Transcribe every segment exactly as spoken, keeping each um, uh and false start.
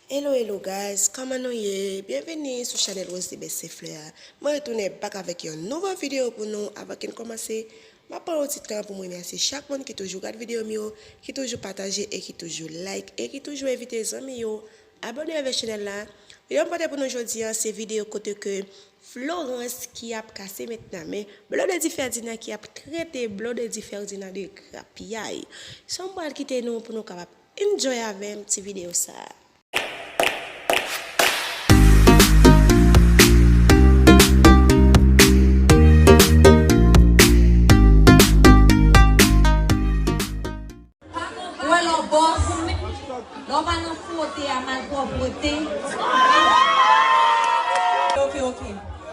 Hello, hello guys, kòman nou ye? Byenveni sou chanèl Rose de Best Fleur. Mwen retounen back avèk yon nouvo videyo pou nou. Avan ke n kòmanse, m ap pran yon ti tan pou m remèsye chak moun ki toujou gad videyo m yo, ki toujou pataje e ki toujou like e ki toujou envite zanmi yo abòne avèk chanèl la. Videyo m pote pou nou jodi a, se videyo kote ke Florence ki ap kase met nan men Blondedy Ferdinand ki ap trete Blondedy Ferdinand de grapyay. So m pral kite nou pou nou kapab enjoy avè m ti videyo sa a. Ou wè lè w bòs, lè w pa nan fwote a, malpwòpte. Ok, ok.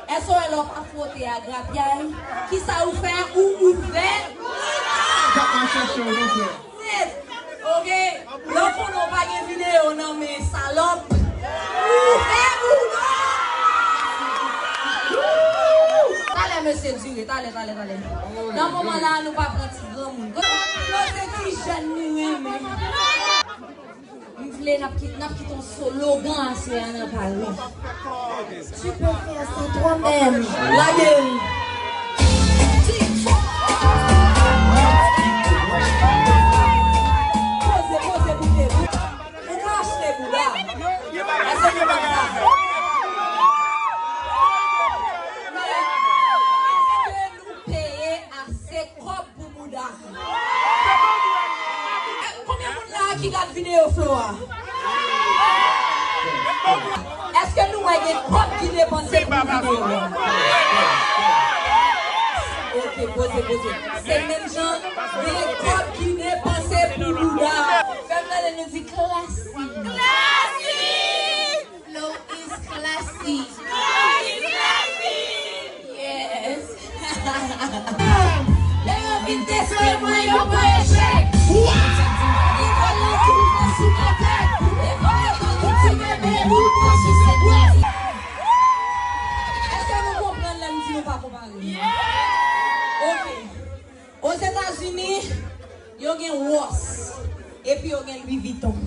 Èske w wè lè w pa fwote a, grapyay? Kisa ou fè? Ou ouvè. Gad al chèche w, non, frè. Ok. Lè w konnen w pa gen videyo nan men salòp, ou fè bouda. Talè, mesye, dire. Talè, talè, talè. Nan moman la, nou pa pran ti granmoun. Yo se ti jèn nou renmen. M vle n ap kit-, n ap kite yon slogan aswè a nan Paris. Tu peux faire ça toi-même. Lage l. Poze, poze, poze. Ou ka achte bouda. Èske nou konn sa? Èske nou peye ase kòb pou bouda? Konbyen moun la ki gad videyo Flo a? Èske nou wè gen kòb ki depanse pou videyo a? Ok, poze, poze. Se menm jan, gen kòb ki depanse pou bouda. Fè m tande nou di classy. Classy! Flo is classy. Flo is classy. Yes. Lè yo vin teste mwen, yo pran echèk. Li pran lanti, li pran sou mwen tèt. Li pran lanti, ti bebe, li pran sou sèt. Èske nou konprann lè m di nou pa konpare? Ok. Ozetazini, yo gen Ross, epi yo gen Louis Vuitton.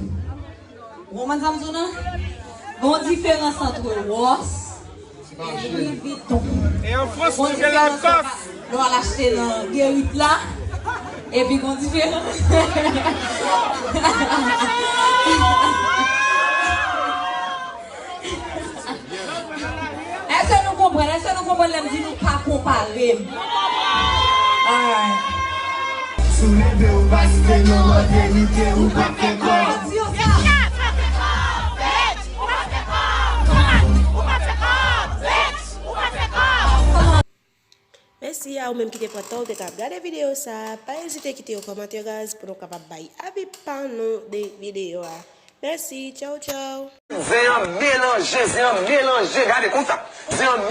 Ou konprann sa m di w nan? Gon diferans ant Ross e Louis Vuitton. E an Frans, nou gen Lacoste. Lè w al achte nan Gerit la, epi gon diferans. Èske nou konprann? Èske nou konprann lè m di nou pa konpare m? Alright. Si w leve ou pa site non an verite, ou p ap fè kòb. Di yo sa. Mèsi a ou menm ki te pran tan w te ka ap gade videyo sa a. Pa ezite kite yon kòmantè, guys, pou nou kapab bay avi pa nou de videyo a. Mèsi, tchaw, tchaw. Zen an melanje, zen an melanje, gade konsa. Zen an